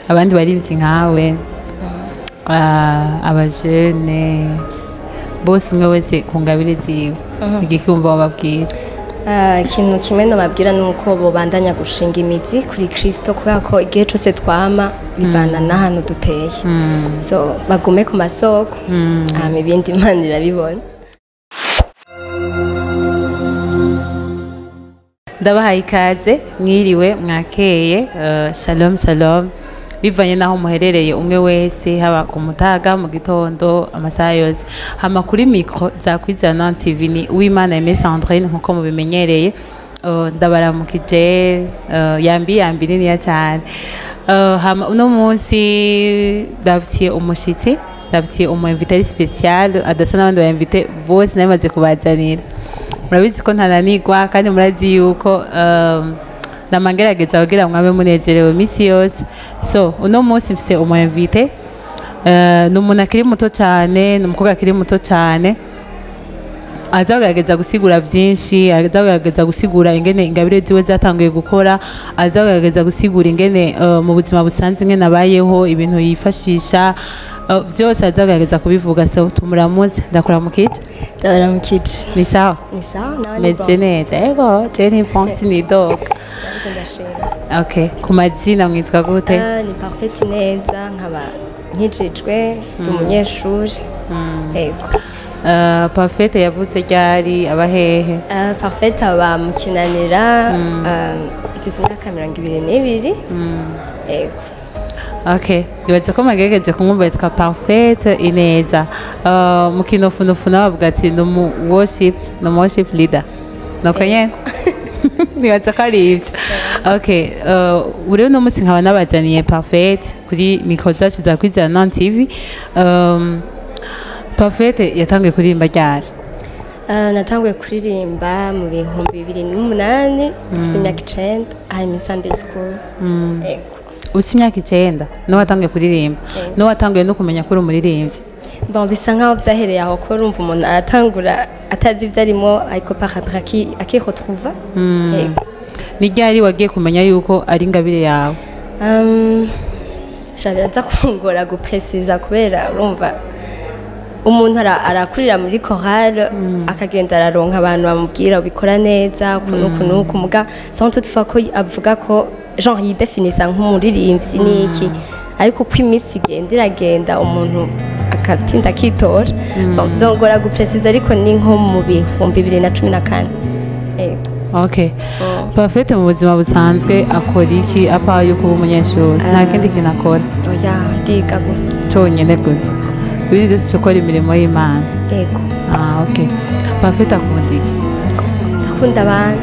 Abandi barimvyi nkawe, abajene bose, umwe wese ku ngabire ziwe, igiki wumva wababwira? Ikintu kimwe nobabwira ni uko bobandanya gushinga imizi kuri Kristo, kubera ko igihe cose twama bivana n'ahantu duteye. So bagume ku masoko, hama ibindi Imana irabibona. Ndabahaye ikaze, mwiriwe, mwakeye, shalom shalom, bivanye n'aho muherereye umwe wese, haba ku mutaga, mu gitondo, amasaha yose. Hama kuri micro za Kwizera TV ni Uwimana Aimée Sandrine, nkuko mubimenyereye. Ndabaramukije, yambi yambi niniya cyane. Hama uno munsi ndafitiye umushitsi, ndafitiye umu invité spécial adasa n'abandi ba invité bose namaze kubazanira. Murabizi ko ntananigwa, kandi murazi yuko nama ngerageza kugira mwabe munezerewe iminsi yose. So uno munsi mfise umu invité, ni umuntu akiri muto cyane, ni umukobwa akiri muto cyane, aza kugerageza gusigura byinshi, aza kugerageza gusigura ingene ingabire ziwe zatanguye gukora, aza kugerageza gusigura ingene mu buzima busanzwe ingene abayeho, ibintu yifashisha, byose aza kugerageza kubivuga. So tumuramutse. Ndakuramukije. Ndabaramukije. Ni sawa? Ni sawa, nawe ni Meze bon? neza, ego, je ni bon, sinidoga. Nanje ndashima. Okay, ku mazina mwitwa gute? Ni Parfaite Neza, nkaba nkijijwe, ndi umunyeshuri, yego. Parfaite yavutse ryari, aba hehe? Parfaite aba mu Kinanira, mfise imyaka 22, yego. Okay, nibaza ko magerageje kumwumva, yitwa Parfaite Ineza. Mu kinofunofu nawe bavuga ati ni umu worship, ni umu worship leader, nuko nyene nibaza ko ari ibyo. Okay, rero uno munsi nkaba nabazaniye Parfaite kuri micro zacu za Kwizera Non TV. Parfaite yatanguye kuririmba ryari? Natanguye kuririmba mu 2008, mfise imyaka 9, hari muri Sunday school, yego. Ufite imyaka 9 niwe watanguye kuririmba, niwe watanguye no kumenya ko uri umuririmbyi? Bon, bisa nkaho vyahereye aho, ko urumva umuntu aratangura atazi ivyo arimo, ariko par après akiretrouva, yego. Ni ryari wagiye kumenya yuko ari ingabire yawe? Sha, biraza kungora gupresiza, kubera urumva umuntu arakurira muri chorale, akagenda araronka abantu bamubwira ubikora neza ukuntu ukuntu uku, muga sans toutefois ko avuga ko genre yidefinisa nk'umuririmbyi n'iki, ariko uko iminsi igenda iragenda umuntu akatinda akitora. Bon, vyongora gupresiza, ariko ni nko mu 2014, yego. Okay. Parfaite mu buzima busanzwe akora iki, à part yo kuba umunyeshuri? Nta kindi kintu akora? Oya, ndiga gusa. Cyonyine gusa, ibindi byose cyo gukora imirimo y'Imana? Yego. Ah, okay. Parfaite akunda iki? Ndakunda abantu,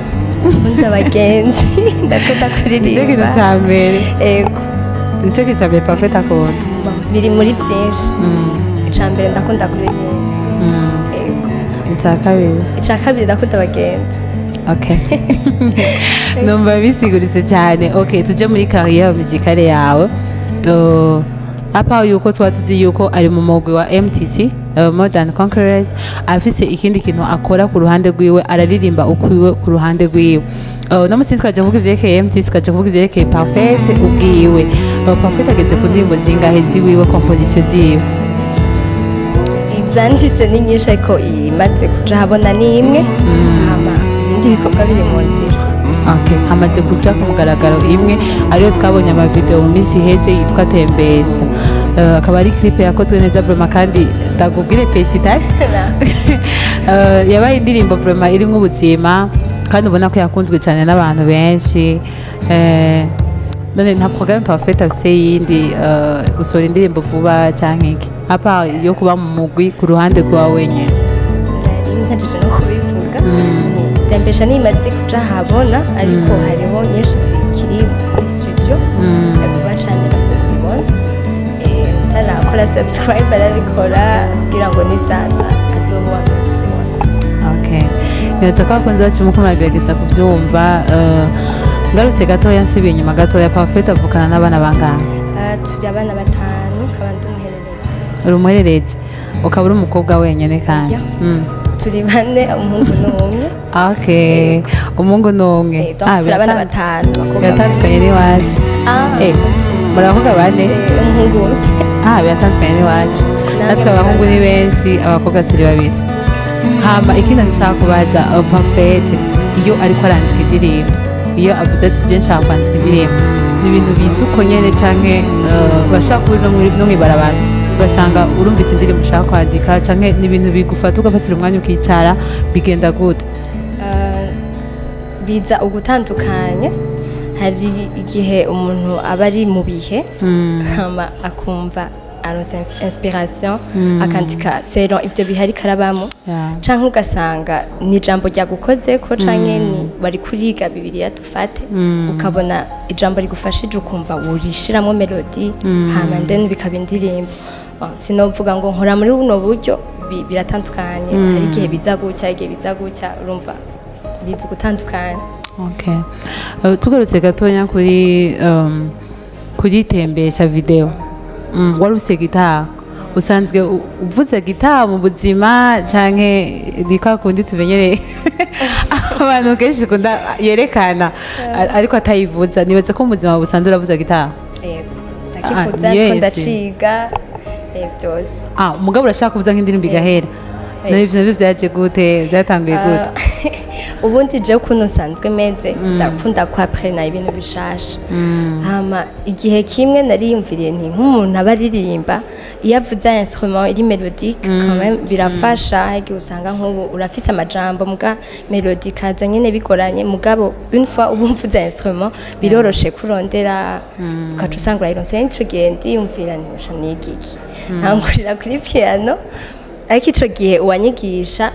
ndakunda abagenzi, ndakunda Nicyo kintu kuririmba. cya mbere? Yego. Nicyo kintu cya mbere Parfaite akunda? Biri muri byinshi. Icya mbere ndakunda kuririmba, yego. Icya kabiri? Icya kabiri ndakunda abagenzi. Okay, numva bisiguritse cyane. Okay, tujye muri carrière musicale yawe. À part yuko tuba tuzi yuko ari mu mugwi wa MTC, Modern Conquerors, afise ikindi kintu akora ku ruhande rwiwe, araririmba ukwiwe ku ruhande rwiwe. No musi twaje kuvuga ivyerekeye MTC, twaje kuvuga ivyerekeye Parfaite ubwiwe. Parfaite ageze ku ndirimbo zingahe ziwiwe, composition ziwe? Izanditse ni nyinshi, ariko imaze kuja habona ni imwe, hama ibindi bikorwa biri mu nzira. Okay. Hamaze kuja ku mugaragaro imwe, ariyo twabonye amavideo mu minsi iheze, yitwa Tembesha. Akaba ari clip yakozwe neza vraiment, kandi ndakubwire félicitations. Yabaye indirimbo vraiment irimwo ubuzima, kandi ubona ko yakunzwe cyane n'abantu benshi. None nta programme Parfaite afise yindi, gusohora indirimbo vuba canke iki, à part yo kuba mu mugwi ku ruhande rwawe wenyene? Nari mpejeje no kubivuga. Ni Tembesha nimaze kuja habona, ariko hariho nyinshi zikiri muri studio, vuba cane bazozibona. Utarakora subscribe arabikora kugira ngo nizaza azobona kuzibona. Okay. Nibaza ko abakunzi bacu muko muragerageza kubyumva. Ngarutse gatoya, nsubiye inyuma gatoya, Parfaite avukana n'abana bangahe? Turi abana batanu, nkaba ndi umuhererezi. Uri umuhererezi, ukaba uri umukobwa wenyine kandi? Oya. Turi bane, umuhungu ni umwe. Okay, umuhungu ni umwe. Donc turi abana batanu, abakobwa bane. Biratandukanye n'iwacu. Ah. Muri abakobwa bane? Umuhungu umwe. Ah, biratandukanye n'iwacu. Namwe Natwe abahungu ni muri benshi, abakobwa turi babiri. Hama ikindi nshaka kubaza, Parfaite iyo ariko arandika indirimbo, iyo avuze ati je nshaka kwandika indirimbo, ni ibintu biza uko nyene canke bashaka kuba no mw'ibarabara ugasanga urumvise indirimbo ushaka kwandika, canke ni ibintu bigufata ugafatira umwanya ukicara, bigenda gute? Biza ugutandukanya. Hari igihe umuntu aba ari mu bihe, hama akumva aronse inspiration, akandika selon ivyo bihe ariko arabamo, canke ugasanga ni ijambo ryagukozeko, canke ni wari kuriga Bibiliya dufate, ukabona ijambo rigufashije, ukumva wurishiramwo mélodie, hama then bikaba indirimbo. Bon, sinovuga ngo nkora muri buno buryo, biratandukanye. Hari igihe biza gutya, igihe biza gutya, urumva biza gutandukanye. Okay. Tugarutse gatonya kuri Tembesha video. Wari ufise gitari, usanzwe uvuza gitari mu buzima, canke ni kwa kundi tumenyereye abantu kenshi ukunda yerekana ariko atayivuza? Nibaza ko mu buzima busanzwe uravuza gitari? Yego, ndakivuza. Ah, Ndiko yes. ndaciga, byose. Ah, mugabo urashaka kuvuza nk'indirimbo igahera? None ivyo navyo vyaje gute, vyatanguye gute? Ubundi jewe ukuntu nsanzwe meze, ndakunda kwaprena ibintu bishasha. Hama igihe kimwe nariyumviriye nti nk'umuntu aba aririmba, iyo avuze instrument iri mélodique, quand même birafasha. Igihe usanga nk'ubu urafise amajambo, muga mélodie kaza nyene bigoranye, mugabo une fois uba umvuze instrument, biroroshe kurondera, ukaca usanga urayironse. Ico gihe ndiyumvira nti usha niga iki, ntangurira kuri piano, ariko ico gihe uwanyigisha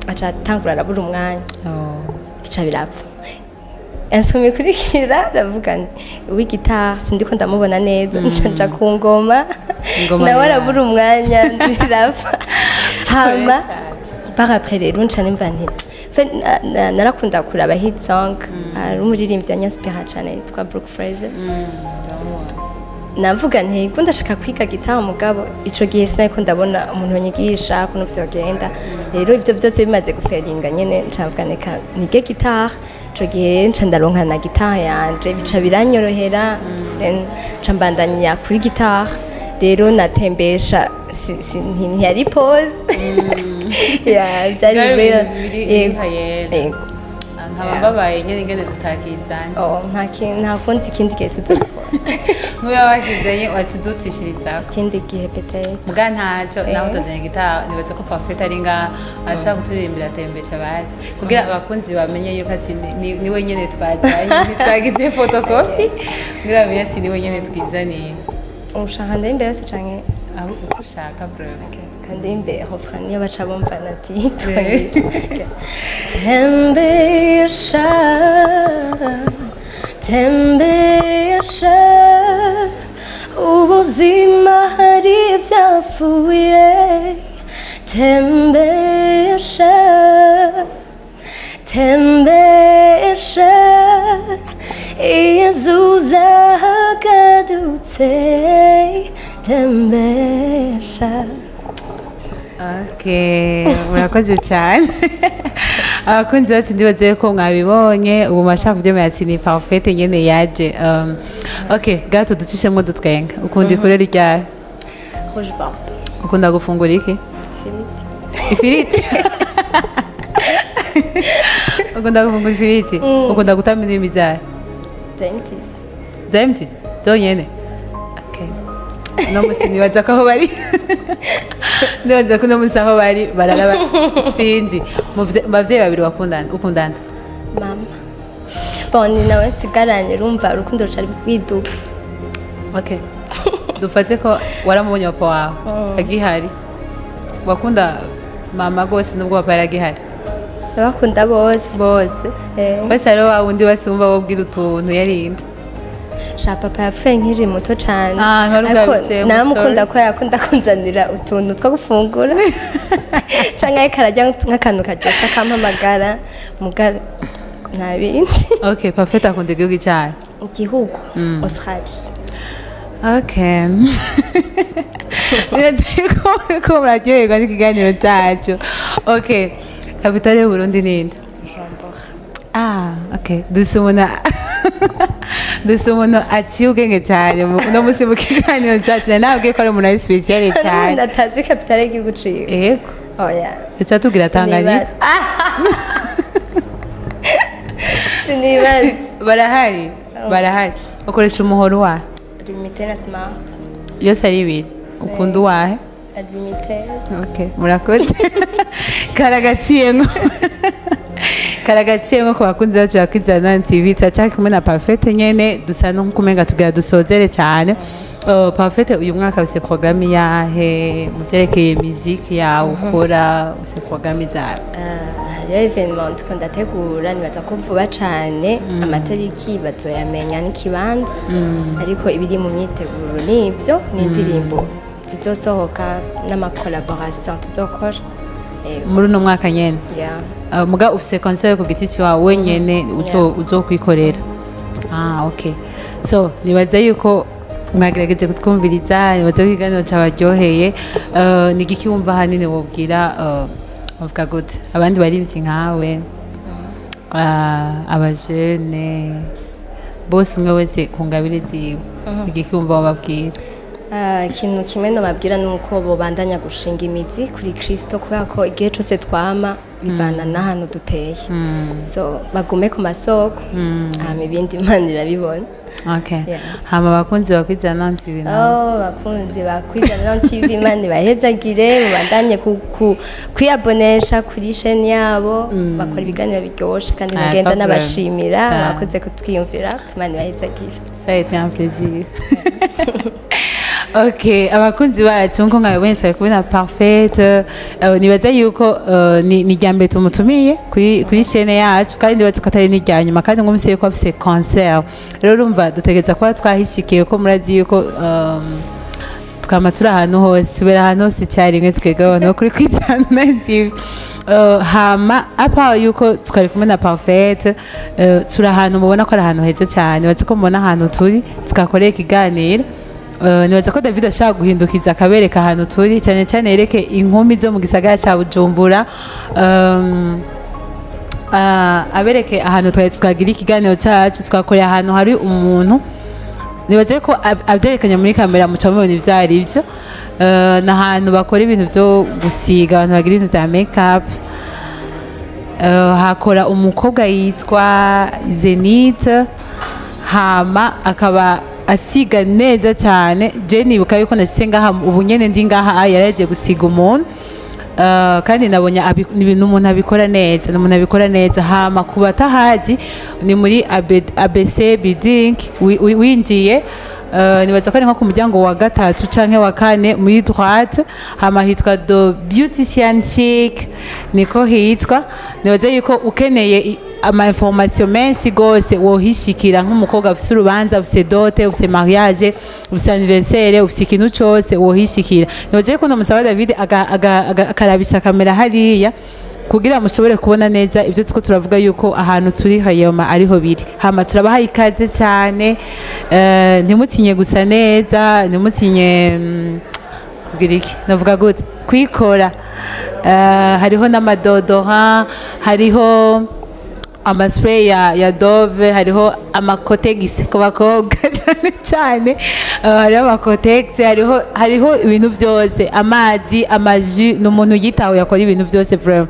aca atangura arabura umwanya, bica birapfa. Instrument ikurikira ndavuga nti uw'igitari sindiko ndamubona neza, nca nja ku ngoma. Ingoma. Nawe arabura umwanya, birapfa. Hama par après rero nca nimva nti narakunda kuraba hit song, hari umuririmbyi anyinspira cane yitwa Brooke Fraser. Navuga nti ko ndashaka kwiga gitari, mugabo ico gihe sinariko ndabona umuntu yonyigisha ukuntu vyogenda. Rero ivyo vyose bimaze guferinga nyene, nca neka nige gitari. Ico gihe nca ndaronka na gitari yanje, bica biranyorohera. Then nca mbandanya kuri gitari. Rero natembesha ntiyari pause. Yeah, byari Byari real. ibintu biri Yego. hayera. Yego. Nkaba mbabaye nyene ingene utakizanye. Oh, nta kundi, ikindi gihe tuzobikora. Nk'uyo wakizanye waciducishirizako. Ikindi gihe peut-être. Muga ntacyo, nawe utazanye gitari, nibaza ko Parfaite ari ngaha ashaka kuturirimbira Atembesha, bazi kugira abakunzi bamenye yuko ati ni we nyene twazanye, ntitwagize photocopie, kugira bamenye ati ni we nyene twizaniye. Ushaka ndayimbe yose canke? Aho uko ushaka bro. Kandimbe refrain, niyo baca bumva na titre. Tembesha, tembesha, ubuzima hari ibyapfuye. Tembesha, tembesha, inzu zagadutse, tembesha. Okay, murakoze cyane. Abakunzi bacu, ndibaze ko mwabibonye ubu mashaka kubyemera ati ni Parfaite nyene yaje. Okay, gato ducishemo dutwenga. Ukunda ikurere ryari? Rouge bordeaux. Ukunda gufungura iki? Ifiriti. Ifiriti. Ukunda gufungura ifiriti? Ukunda gutamba indimi zayo? Za MTS. Za MTS zonyene. Okay, uno musi nibaza ko aho bari, nibaza ko uno musi aho bari bararaba, sinzi. Mu bavyeyi babiri wakundana, ukundana? Mama. Bon, ni nawe nsigaranye, urumva urukundo ruca rwiduka. Okay, dufate ko waramubonye papa wawe agihari, wakunda mama rwose nubwo papa yari agihari? Ndabakunda bose. Bose? Eh. Bose. Hariho wa wundi wese wumva wobwira utuntu yarinda? Sha, papa yapfuye nkiri muto cane. Ah, ntwari Ariko ubwabiciyemo, namukunda sorry. ko yakunda kunzanira utuntu two gufungura, canke ariko ararya nk'akantu karyoshe akampamagara, muga nta bindi. Okay, Parfaite akunda igihugu cyayo? Igihugu, Australia. Okay, nibaza ko muriko muraryoherwa n'ikiganiro cyacu. Okay, capitale y'Uburundi ninde? Bujumbura. Ah, okay, dusumuna Dufise umuntu aciye ubwenge cyane uno munsi mu kiganiro cyacu. Nabwiye ko ari umuntu ari spécial cyane. Umuntu atazi capitale y'igihugu ciwe? Yego. Oya. Uca Tanganyika. Sinibaza. Barahari, barahari. Ukoresha umuhoro wahe? Lumitel na Smart. Yose ari ibiri, ukunda uwahe? Lumitel. Okay, murakoze. Karagaciye nko ku bakunzi bacu ba Kwizera TV, turacyari kumwe na Parfaite nyene. Dusa n'ukumenga tugira dusozere cyane. Parfaite, uyu mwaka ufise programme yahe mu vyerekeye muziki yawe ukora? Ufise programme zawe? Hariho événement ndiko ndategura, nibaza ko vuba cane amatariki bazoyamenya n'ikibanza, ariko ibiri mu myiteguro nivyo, n'indirimbo zizosohoka n'ama collaboration tuzokora. Yego. Muri uno mwaka nyene? Yeah. Muga ufise concert ku giti ciwawe wenyene uzokwikorera? Ah, okay. So nibaza yuko mwagerageje kutwumviriza, nibaza ko ikiganiro cabaryoheye. Ni igiki wumva ahanini wobwira, bavuga gute, abandi barimvyi nkawe, abajene bose, umwe wese ku ngabire ziwe, ni igiki wumva wobabwira? Ikintu kimwe nobabwira ni uko bobandanya gushinga imizi kuri Kristo, kubera ko igihe cose twama bivana n'ahantu duteye. So bagume ku masoko, hama ibindi Imana irabibona. Okay. Yeah. Hama abakunzi ba Kwizera TV nabo? Oh, bakunzi ba Kwizera TV, Imana ibahezagire, mubandanye kwiyabonesha kuri chaîne yabo, bakora ibiganiro biryoshe kandi Ah, nagenda problem. n'abashimira. Cyane. Mwakoze kutwiyumvira, Imana ibahezagire. Ça a été un plaisir. Ok, abakunzi bacu, nkuko mwabibonye, twari kumwe na Parfaite. Nibaza yuko ni irya mbere tumutumiye kuri chaîne yacu, kandi nibaza ko atari n'irya nyuma. Kandi mwumvise yuko afise concert, rero urumva dutegereza kuba twahishikiye, ko murazi yuko twama turi ahantu hose, tubera ahantu hose icyarimwe twebwe abantu bo kuri Kwizera TV. Hama apa yuko twari kumwe na Parfaite, turi ahantu mubona ko ari ahantu heza cyane. Bazi ko mubona ahantu turi twakoreye ikiganiro. Nibaza ko David ashaka guhindukiza akabereka ahantu turi, cyane cyane yereke inkumi zo mu gisagara cya Bujumbura, abereke ahantu twari twagira ikiganiro cyacu. Twakoreye ahantu hari umuntu, nibaze ko abyerekanye muri kamera muca mubona ibyo ari byo. Ni ahantu bakora ibintu byo gusiga, abantu bagira ibintu bya make up. Hakora umukobwa yitwa Zenith, hama akaba asiga neza cyane. Je nibuka yuko nashyitse ngaha, ubu nyene ndi ngaha, yari yagiye gusiga umuntu. Kandi nabonye ni ibintu umuntu abikora neza, ni umuntu abikora neza. Hama ku batahazi, ni muri ABC building, winjiye, nibaza ko ari nko ku muryango wa gatatu canke wa kane muri droite. Hama hitwa The Beautician Chic, niko hitwa. Nibaza yuko ukeneye ama information menshi gose wohishikira, nk'umukobwa ufise urubanza, ufise dot, ufise mariage, ufise anniversaire, ufise ikintu cose, wohishikira. Nibaza yuko nomusaba David akarabisha kamera hariya kugira mushobore kubona neza ibyo tuko turavuga, yuko ahantu turi hayoma ariho biri. Hama turabahaye ikaze cyane. Ntimutinye gusa neza, ntimutinye kugira iki, navuga gute, kwikora. Hariho n'ama déodorant, hariho ama spray ya Dove, hariho ama Kotex ku bakobwa cyane cyane. Hariho ama Kotex, hariho ibintu byose, amazi, ama jus. Ni umuntu yitawe, yakora ibintu byose vraiment.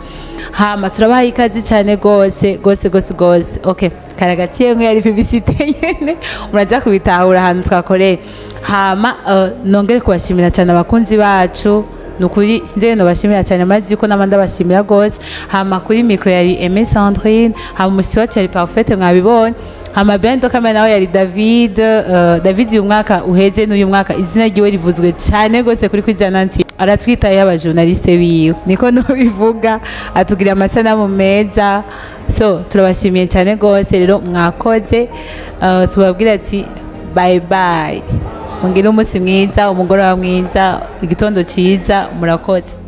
Hama turabaha ikaze cyane gose gose gose gose. Okay, karagaciye nk'iyo yari publicité nyene, muraza kubitahura ahantu twakoreye. Hama nongere kubashimira cyane abakunzi bacu, nukuri sinzi no bashimira cyane, mazi yuko n'abandi abashimira gose. Hama kuri micro yari Aimé Sandrine, hama umusitsi wacu yari Parfaite, mwabibonye. Hama behind camera nawe yari David. David uyu mwaka uheze n'uyu mwaka izina ryiwe rivuzwe cyane gose kuri Kwizera TV. Aratwitayeho aba journaliste biwe, niko nubivuga, atugira amasanamu meza. So turabashimiye cyane gose rero, mwakoze. Tubabwira ati bye bye, mugire umunsi mwiza, umugoroba mwiza, igitondo cyiza, murakoze.